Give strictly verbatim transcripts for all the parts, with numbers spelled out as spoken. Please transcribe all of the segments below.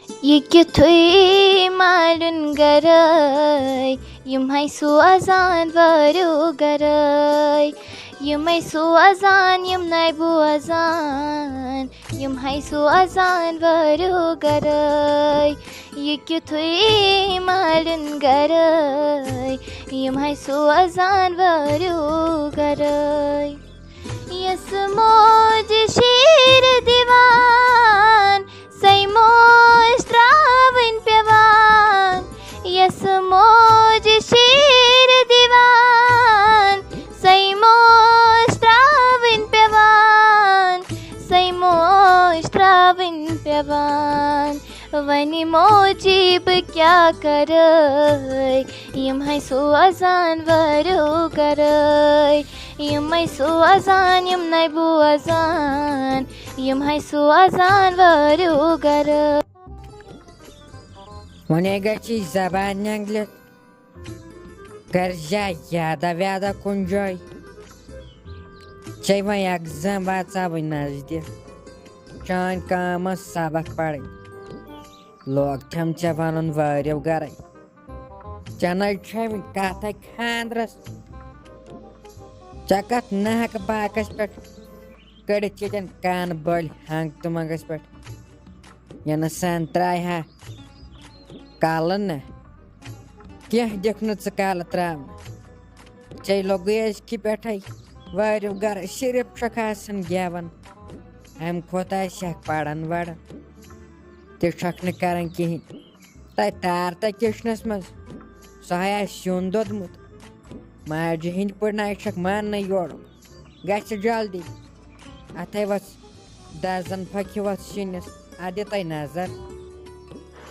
یہِ کِتھُے مالُن گرے، یِمے سوزان وٲرِو گرے۔ یِمے سوزان، یِم نَے بوزان، یِمے سوزان وٲرِو گرے۔ یہِ کِتھُے مالُن گرے، یِمے سوزان وٲرِو گرے۔ یۄس موج شیٖر دِوان، سۄے موج ترٛاوٕنۍ پٮ۪وان۔ یۄس موج شیٖر دِوان، سۄے موج ترٛاوٕنۍ پٮ۪وان۔ سۄے موج ترٛاوٕنۍ پٮ۪وان۔ وۄنۍ موجی بہٕ کیٛاہ کَرٕ، یِمے سوزان وٲرِو گرے۔ یِمے سوزان، یِم نَے بوزان، یِمے سوزان وٲرِو گرے۔ وۄنۍ گژھِ یہِ زبان نٮ۪نٛگلِتھ۔ کر جا یادہ ویادہ کُن جاے۔ ژےٚ وۄنۍ exam واژاوٕے نزدیٖک۔ چٲنۍ کٲم ٲس سبق پرٕنۍ۔ لوگ چھَم ژےٚ وَنُن وٲرِو گرے۔ ژےٚ نَے چھے وۄنۍ کَتھَے خانٛدرَس۔ ژےٚ کَتھ نہٕ ہٮ۪کہٕ باکَس پٮ۪ٹھ کٔڑِتھ ییٚتٮ۪ن کَن بٔلۍ ہنٛگ تہٕ منٛگَس پٮ۪ٹھ۔ یَنہٕ سَن ترٛایہِ ہا کَلہٕ نہٕ، کینٛہہ دِکھ نہٕ ژٕ کَلہٕ ترٛاونہٕ۔ ژےٚ لوٚگُے أزکہِ پٮ۪ٹھَے وٲرِو گَرٕ، صرف چھَکھ آسان گٮ۪وَن۔ اَمہِ کھۄتہٕ آسہِ ہا پَران وَران۔ تہِ چھَکھ نہٕ کَران کِہیٖنۍ۔ تَتہِ تار تَتہِ kitchenَس منٛز، سُہ ہَے آسہِ سیُن دوٚدمُت۔ ماجہِ ہِنٛدۍ پٲٹھۍ نَے چھَکھ ماننَے یورُک۔ گژھِ جلدی۔ اَتھَے وَس دَزَن پھَکہِ وَس سِنِس۔ اَتھ دِ تۄہہِ نظر۔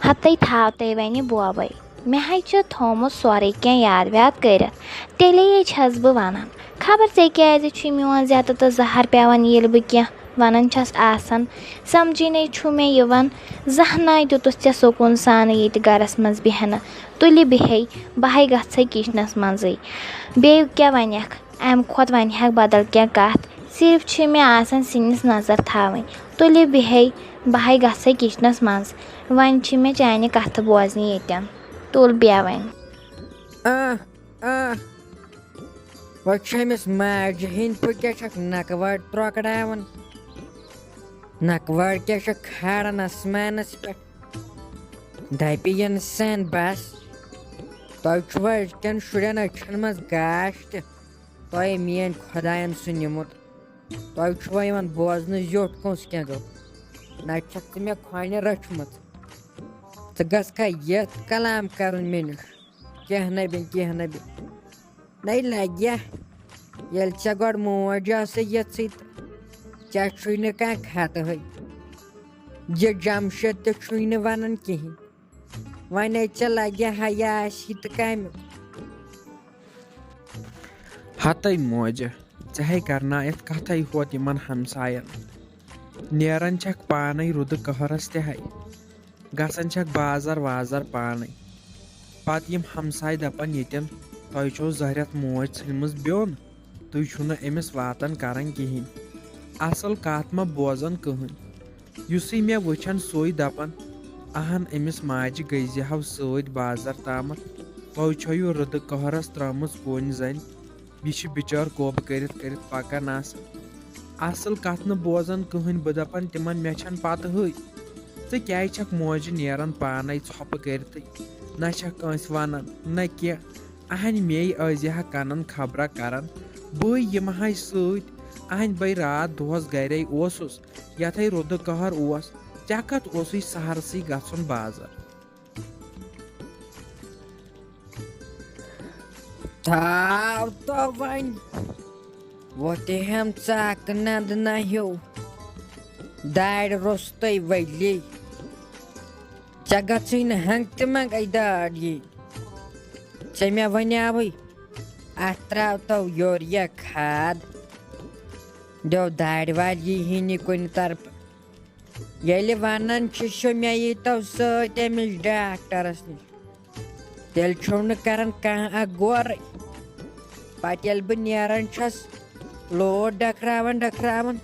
ہَتَے تھاو تۄہہِ وَنہِ بوبَے۔ مےٚ ہَے چھُ تھوٚومُت سورُے کینٛہہ یاد ویاد کٔرِتھ۔ تیٚلے چھَس بہٕ وَنان۔ خبر ژےٚ کیٛازِ چھُے میون زیتہٕ تہٕ زَہر پٮ۪وان، ییٚلہِ بہٕ کینٛہہ وَنان چھَس آسان۔ سَمجھی نَے چھُ مےٚ یِوان۔ زانٛہہ نَے دیُتُتھ ژےٚ سکوٗن سانٕے ییٚتہِ گَرَس منٛز بیٚہنہٕ۔ تُلہِ بیٚہے، بہٕ ہَے گژھٕ kitchenَس منٛزٕے۔ بیٚیہِ کیٛاہ وَنٮ۪کھ؟ اَمہِ کھۄتہٕ وَنہِ ہَکھ بدل کینٛہہ کَتھ۔ صرف چھِ مےٚ آسان سِنِس نظر تھاوٕنۍ۔ تُلہِ بیٚہے، بہٕ ہَے گژھٕ kitchenَس منٛز۔ وۄنۍ چھِ مےٚ چانہِ کَتھٕ بوزنہِ ییٚتٮ۪ن۔ تُل بیٚہہ وۄنۍ۔ آہ، آہ۔ وۄنۍ چھِ أمِس ماجہِ ہِنٛدۍ پٲٹھۍ کیٛاہ چھَکھ نَکوَر ترٛۄکڑاوان؟ نَکوَر کیٛاہ چھَکھ کھالان آسمانَس پٮ۪ٹھ؟ دَپہِ اِنسان بَس۔ تۄہہِ چھُوا أزکٮ۪ن شُرٮ۪ن أچھَن منٛز گاش تہِ؟ تۄہہِ میٛٲنۍ خۄدایَن سُہ نیوٗمُت۔ تۄہہِ چھُوا یِوان بوزنہٕ زیوٚٹھ کٲنٛسہِ کینٛہہ گوٚو؟ نَتہٕ چھَکھ ژٕ مےٚ کھۄنہِ رٔچھمٕژ۔ ژٕ گژھکھا یَتھ کلام کَرُن مےٚ نِش؟ کینٛہہ نَے بِن، کینٛہہ نَے بِن۔ نَے لَگہِ، ییٚلہِ ژےٚ گۄڈٕ موج ٲسٕے یِژھٕے تہٕ ژےٚ چھُے نہٕ کانٛہہ خطہٕے۔ یہِ جمشید تہِ چھُے نہٕ وَنان کِہیٖنۍ۔ وۄنۍ ہے ژےٚ لَگہِ حیا آسی تہٕ کَمیُک۔ ہَتَے موجہِ، ژےٚ ہے کَرنایَتھ کَتھَے ہوت یِمَن ہمسایَن۔ نیران چھَکھ پانَے رُدٕ قہرَس تہِ ہے۔ گژھان چھَکھ بازر وازر پانَے۔ پَتہٕ یِم ہمساے دَپان ییٚتٮ۪ن، "تۄہہِ چھو زہرٮ۪تھ موج ژھٕنمٕژ بیوٚن، تُہۍ چھِو نہٕ أمِس واتان کران کِہیٖنۍ۔ اَصٕل کَتھ مہ بوزان کٕہٕنۍ۔ یُسٕے مےٚ وٕچھان سُے دَپان، اَہَن أمِس ماجہِ گٔزِہَو سۭتۍ بازر تامَتھ۔ تۄہہِ چھو یہِ رُدٕ قہرَس ترٛٲومٕژ کُنۍ زَنہِ۔" یہِ چھِ بِچٲر کوبہٕ کٔرِتھ کٔرِتھ پَکان آسان۔ اَصٕل کَتھ نہٕ بوزان کٕہٕنۍ، بہٕ دَپان تِمَن، مےٚ چھَنہٕ پَتہٕے۔ ژٕ کیٛازِ چھَکھ موجہِ نیران پانَے ژھۄپہٕ کٔرِتھٕے؟ نہ چھَکھ کٲنٛسہِ وَنان، نہ کینٛہہ۔ اَہَنۍ مے ٲسۍ ہا کَنَن خبرا کَران، بٕے یِمہٕ ہاے سۭتۍ۔ اَہَنۍ بَے راتھ دۄہَس گَرے اوسُس، یَتھَے رُدٕ قہر اوس۔ ژےٚ کَتھ اوسُے سحرسٕے گژھُن بازر؟ تھاو تو وۄنۍ۔ وۄتہِ ہٮ۪م ژاکہٕ نَدٕ نہ ہیوٗ۔ دارِ روٚستُے ؤلی۔ ژےٚ گژھٕے نہٕ ہنٛگ تہِ منٛگَے داڑ یِنۍ۔ ژےٚ مےٚ وَنیٛاوٕے، اَتھ ترٛاو تو یوٗریا کھاد۔ دیو دارِ والہِ یی ہی نہٕ کُنہِ طرفہٕ۔ ییٚلہِ وَنان چھِ سُہ، مےٚ ییٖتو سۭتۍ أمِس ڈاکٹرَس نِش، تیٚلہِ چھُو نہٕ کَران کانٛہہ اَکھ غورٕے۔ پَتہٕ ییٚلہِ بہٕ نیران چھَس، لوڈ ڈَکھراوان ڈَکھراوان،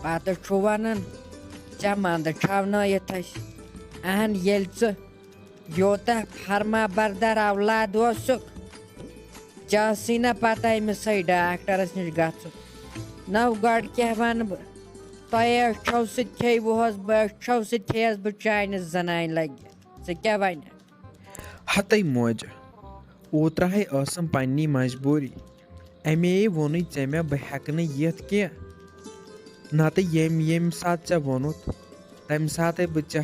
پَتہٕ چھُ وَنان، "ژےٚ منٛدٕ چھاونٲیِتھ اَسہِ۔" اہن، ییٚلہِ ژٕ یوٗتاہ فرما بردار اولاد اوسُکھ، ژےٚ ٲسٕے نہ پتہ أمِس ہے ڈاکٹرس نِش گژھُن۔ نہ گۄڈٕ کیٛاہ ونہٕ بہٕ؟ تۄہے أچھو سۭتۍ کھیٚیوُہس بہٕ، أچھو سۭتۍ کھیٚیس بہٕ چانہِ زنانہِ لگہِ۔ ژٕ کیٛاہ ونکھ؟ ہتے موجہِ، اوترٕ ہے ٲسٕم پننی مجبوٗری۔ اَمے ووٚنُے ژےٚ مےٚ بہٕ ہٮ۪کہٕ نہٕ یِتھ کینٛہہ۔ نتہٕ ییٚمۍ ییٚمۍ ساتہٕ ژےٚ ووٚنُتھ، تمہِ ساتَے بہٕ ژےٚ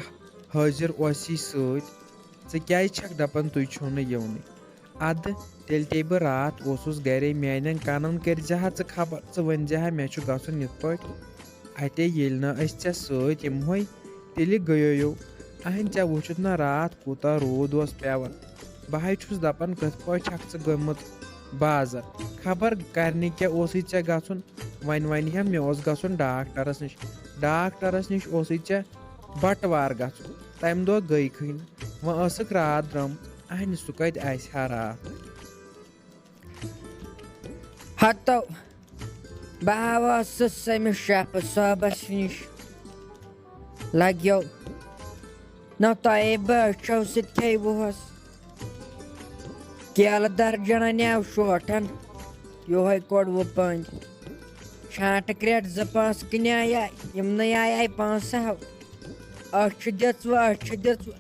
حٲضِر اوسی سۭتۍ۔ ژٕ کیٛازِ چھَکھ دَپان تُہۍ چھِو نہٕ یِونٕے؟ اَدٕ تیٚلہِ تے بہٕ راتھ اوسُس گَرے، میٛانٮ۪ن کَنَن کٔرۍ زِ ہا ژٕ خبر، ژٕ ؤنۍ زِ ہا مےٚ چھُ گژھُن یِتھ پٲٹھۍ۔ اَتے ییٚلہِ نہٕ أسۍ ژےٚ سۭتۍ یِمہوے، تیٚلہِ گٔیویو۔ اہن، ژےٚ وُچھُتھ نہ راتھ کوٗتاہ روٗد اوس پٮ۪وان۔ بہٕ ہاے چھُس دَپان کِتھ پٲٹھۍ چھَکھ ژٕ گٔمٕژ بازر؟ خبر کَرنہِ کیٛاہ اوسُے ژےٚ گژھُن؟ وۄنۍ وَنہِ ہا مےٚ اوس گژھُن ڈاکٹرَس نِش۔ ڈاکٹرَس نِش اوسُے ژےٚ بَٹوار گژھُن۔ تَمہِ دۄہ گٔیکھٕے نہٕ۔ وۄنۍ ٲسٕکھ راتھ درٛامٕژ۔ اہنہِ سُہ کَتہِ آسہِ ہا راتھ؟ ہتو، بہٕ ہا ٲسٕس أمِس شفہٕ صٲبس نِش۔ لگیو نہ تۄہے بہٕ أچھو سۭتۍ کھیٚیوُہس۔ کیلہٕ درجن انیو شوٹھن، یِہوے کوٚڑوُ پٔنٛدۍ۔ چھانٹہٕ کرٛٮ۪ٹھ زٕ پانٛژھ کٕنیایے، یِمنٕے آیے پانٛژھ ہو۔ أچھ دِژوٕ، أچھ دِژوٕ۔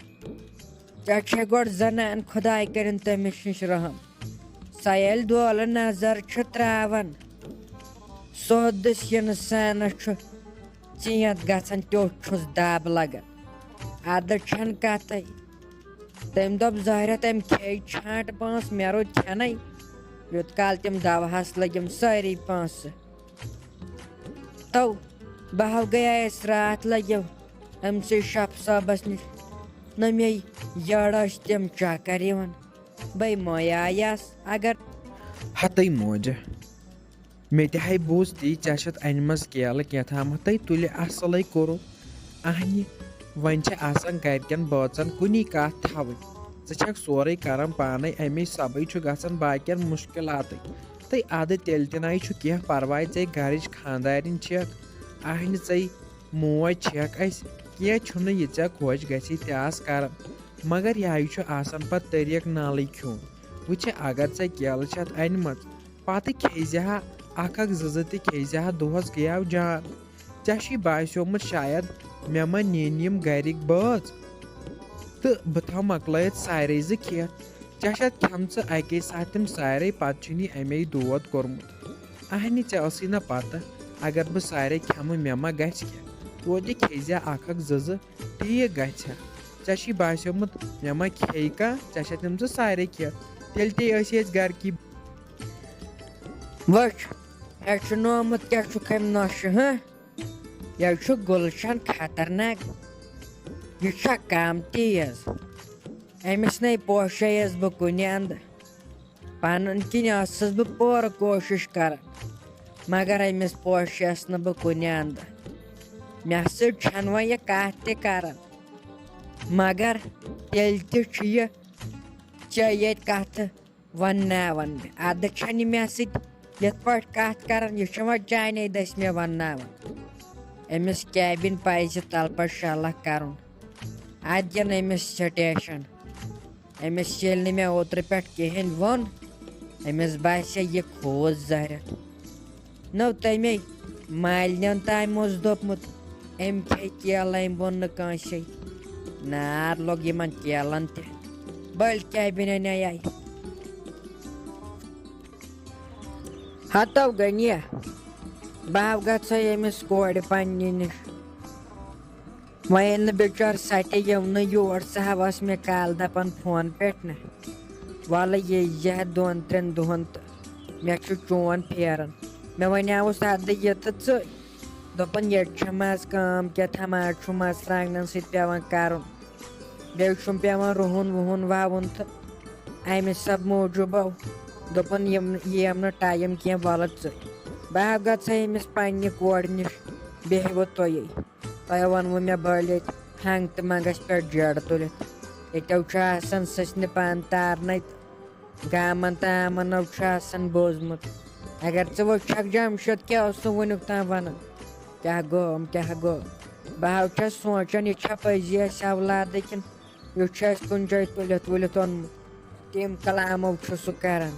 ژےٚ چھےٚ گۄڈٕ زنان خۄداے کٔرِن تٔمِس نِش رحم۔ سۄ ییٚلہِ دولہٕ نظر چھِ تراوان، سیوٚد دٔسۍ اِنسانَس چھُ ژینٛت گژھان، تیُتھ چھُس دَب لگان۔ اَدٕ چھَنہٕ کَتھٕے۔ تٔمۍ دوٚپ، ظٲہرہ تٔمۍ کھے چھانٛٹہٕ پانٛژھ، مےٚ روٗد کھٮ۪نَے، یوٚت کال تِم دَوہَس لٔگِم سٲری پونٛسہٕ۔ تو بہٕ ہاو گٔیایس راتھ لگیو أمۍ سٕے شف صٲبس نِش۔ نہ مے یٔڑ ٲسۍ تِم چکر یِوان۔ بے مویایس اگر ہتے موجہ، مےٚ تہِ ہے بوٗز تی، ژےٚ چھَتھ اَنِمَژ کیلہٕ کینٛہہ تامَتھ، تُلہِ اَصٕلَے کوٚرُتھ۔ اَہنہِ، وۄنۍ چھِ آسان گَرِکٮ۪ن بٲژَن کُنی کَتھ تھاوٕنۍ۔ ژٕ چھَکھ سورُے کَران پانَے، اَمے سبٕے چھُ گژھان باقیَن مُشکِلاتٕے۔ تہٕ اَدٕ تیٚلہِ تہِ نَے چھُ کینٛہہ پَرواے، ژے گَرٕچ خانٛدارِنۍ چھَکھ، اَہنہِ ژے موج چھَکھ اَسہِ، کینٛہہ چھُنہٕ، یہِ ژےٚ خۄش گژھی تہِ آس کَران۔ مگر یہِ ہَے چھُ آسان پَتہٕ طریٖقہٕ نالٕے کھیوٚن۔ وٕچھِ، اگر ژےٚ کیلہٕ چھَتھ اَنِمَژ، پَتہٕ کھیٚیہِ زِ ہا اَکھ اَکھ زٕ زٕ تہِ کھیٚیہِ زِ ہا، دۄہَس گٔیاو جان۔ ژےٚ چھُے باسیومُت شاید مےٚ ما نِنۍ یِم گَرِکۍ بٲژ تہٕ بہٕ تھاوٕ مۄکلٲیِتھ سارے زٕ کھٮ۪تھ۔ ژےٚ چھَتھ کھٮ۪مژٕ اَکے ساتہٕ تِم سارے، پَتہٕ چھُنی اَمے دود کوٚرمُت۔ اَہنہِ، ژےٚ ٲسٕے نہ پَتہ، اگر بہٕ سارے کھٮ۪مہٕ مےٚ ما گژھِ کینٛہہ؟ توتہِ کھیٚیہِ زِ اَکھ اَکھ زٕ زٕ، ٹھیٖک گژھِ ہا۔ ژےٚ چھُے باسیومُت مےٚ ما کھیٚیہِ کانٛہہ، ژےٚ چھَتھ یِم زٕ سارے کھٮ۪تھ۔ تیٚلہِ تے ٲسۍ أسۍ گَرِکی۔ وٕچھ، مےٚ چھُ نومُت کیٛاہ چھُکھ أمۍ نۄشہِ، ہہ؟ یہِ چھُ گُلشن خطرناک۔ یہِ چھا کم تیز؟ أمِس نے پوشییس بہٕ کُنہِ اندٕ۔ پنُن کِنۍ ٲسٕس بہٕ پوٗرٕ کوٗشِش کران، مگر أمِس پوشیس نہٕ بہٕ کُنہِ اندٕ۔ مےٚ سۭتۍ چھَنہٕ وۄنۍ یہِ کتھ تہِ کران، مگر تیٚلہِ تہِ چھُ یہِ ژےٚ ییٚتہِ کتھٕ ونناوان۔ اَدٕ چھَنہٕ یہِ مےٚ سۭتۍ یِتھ پٲٹھۍ کَتھ کَران، یہِ چھِ وۄنۍ چانے دٔسۍ مےٚ ونناوان۔ أمِس کیبِن پَزِ تَلہٕ پٮ۪ٹھ شالہ کَرُن۔ اَتہِ دِن أمِس سٹیشن۔ أمِس ییٚلہِ نہٕ مےٚ اوترٕ پٮ۪ٹھ کِہیٖنۍ ووٚن، أمِس باسے یہِ کھوٗژ زہرٮ۪تھ۔ نو تَمے مالِنٮ۪ن تام اوس دوٚپمُت، أمۍ کھے کیلہٕ، أمۍ ووٚن نہٕ کٲنٛسے۔ نار لوٚگ یِمن کیلن تہِ۔ بٔلۍ کیبِن اَنے۔ ہتو غنیہ، بہٕ ہاو گژھے ییٚمِس کورِ پننہِ نِش۔ وۄنۍ ییٚلہِ نہٕ بِچور سۄ تہِ یِونہٕ یور، سۄ ہا ٲس مےٚ کالہٕ دَپان فون پٮ۪ٹھ نہ، وَلہٕ یہِ یی ہا دۄن ترٛٮ۪ن دۄہَن تہٕ مےٚ چھُ چون پھیران۔ مےٚ وَنیٛاوُس اَدٕ یہِ تہٕ ژٕے۔ دوٚپُن، ییٚتہِ چھےٚ منٛزٕ کٲم کیٛاہ تھام، آز چھُ مَرژٕوانٛگنَن سۭتۍ پٮ۪وان کَرُن۔ بیٚیہِ چھُم پٮ۪وان رُہُن وُہُن وَوُن تہٕ اَمہِ سب موٗجوٗب آو۔ دوٚپُن، یِم یِیَم نہٕ ٹایم کینٛہہ، وَلہٕ ژٕے۔ بہٕ ہا گژھٕ ہا أمِس پنٛنہِ کورِ نِش، بیٚہوٕ تُہی۔ تۄہہِ ووٚنوُ مےٚ بٔلۍ ییٚتہِ ہنٛگ تہٕ منٛگَس پٮ۪ٹھ جیڈٕ تُلِتھ۔ ییٚتٮ۪و چھُ آسان سٕژنہِ پَن تارنَے تہٕ گامَن تہٕ آمَنو چھُ آسان بوٗزمُت۔ اگر ژٕ وٕچھَکھ جمشید کیٛاہ اوس سُہ وٕنیُک تام وَنان، کیٛاہ گوٚو، کیٛاہ گوٚو؟ بہٕ ہا چھَس سونٛچان، یہِ چھا پٔزی اَسہِ اولادٕے کِنہٕ یہِ چھُ اَسہِ کُنہِ جایہِ تُلِتھ ؤلِتھ اوٚنمُت؟ تِم کلامو چھُ سُہ کران۔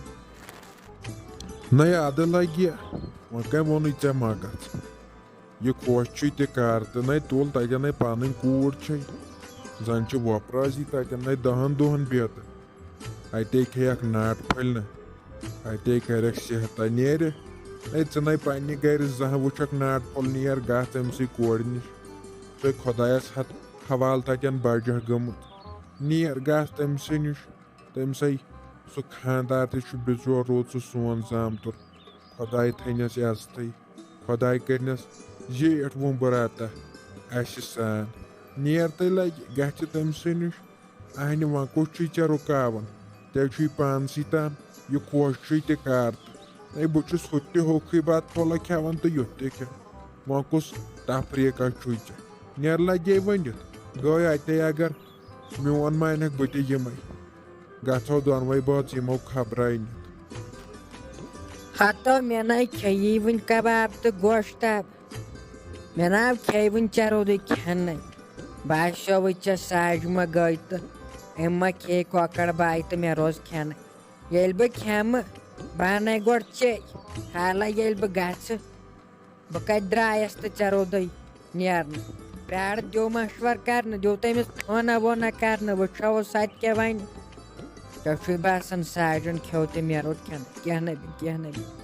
نَے اَدٕ لَگہِ، وۄنۍ کَمہِ ووٚنُے ژےٚ ما گژھ؟ یہِ خۄش چھُے تہِ کر تہٕ نَے تُل تَتٮ۪ن نَے پَنٕنۍ کوٗر چھے۔ زَن چھِ وۄپرازی تَتٮ۪ن نَے دَہَن دۄہَن بیتہٕ۔ اَتے کھیٚیَکھ ناٹہٕ پھٔلۍ نہٕ، اَتے کَرٮ۪کھ صحتہ نیرِ۔ اے ژٕ نَے پنٛنہِ گَرِ زانٛہہ وٕچھَکھ ناٹہٕ پھوٚل، نیر گژھ أمۍ سٕے کورِ نِش۔ ژٕ خۄدایَس ہَتھ حوالہٕ تَتٮ۪ن بَجَکھ گٔمٕژ۔ نیر گژھ تٔمۍ سٕے نِش۔ تٔمۍ سٕے سُہ خانٛدار تہِ چھُ بِزور روٗد سُہ سون زامتُر۔ خۄداے تھٲینَس عزتٕے۔ خۄداے کٔرنَس زیٖٹھ وُمبراتا اَسہِ سان۔ نیر تہٕ لَگہِ گژھِ تٔمۍ سٕے نِش۔ اہنہِ وۄنۍ کُس چھُے ژےٚ رُکاوان؟ ژےٚ چھُے پانسٕے تام یہِ خۄش چھُے تہِ کر تہٕ۔ ہے بہٕ چھُس ہُتہِ تہِ ہوکھٕے بَتہٕ پھوٚلہ کھٮ۪وان تہٕ یُتھ تہِ کھٮ۪وان۔ وۄنۍ کُس تفریٖقہ چھُے ژےٚ؟ نیر لَگے ؤنِتھ۔ گٔے اَتے اگر میون مانکھ بہٕ تہِ یِمَے۔ گژھو دۄنوَے بٲژ یِمو خبرے نِتھ۔ ہتو مےٚ نَے کھیٚیی وٕنہِ کباب تہٕ گوشتاب۔ مےٚ ناو کھیٚیہِ وٕنہِ ژےٚ روٗدُے کھٮ۪نَے۔ باسیووُے ژےٚ ساجہِ ما گٔے تہٕ أمۍ ما کھیٚیہِ کۄکر باے تہٕ مےٚ روز کھٮ۪نَے۔ ییٚلہِ بہٕ کھٮ۪مہٕ، بہٕ اَنَے گۄڈٕ ژے۔ حالہ ییٚلہِ بہٕ گژھٕ، بہٕ کَتہِ درٛایَس تہٕ ژےٚ روٗدُے نیرنہٕ۔ پیارٕ دیو مشور کرنہٕ، دیو تٔمِس فونہ وونہ کرنہٕ، وٕچھو سۄ تہِ کیٛاہ وَنہِ۔ ژےٚ چھُے باسان ساجن کھیوٚو تہٕ مےٚ روٚٹ کھٮ۪نہٕ؟ کینٛہہ نہٕ بی، کینٛہہ نہٕ بی۔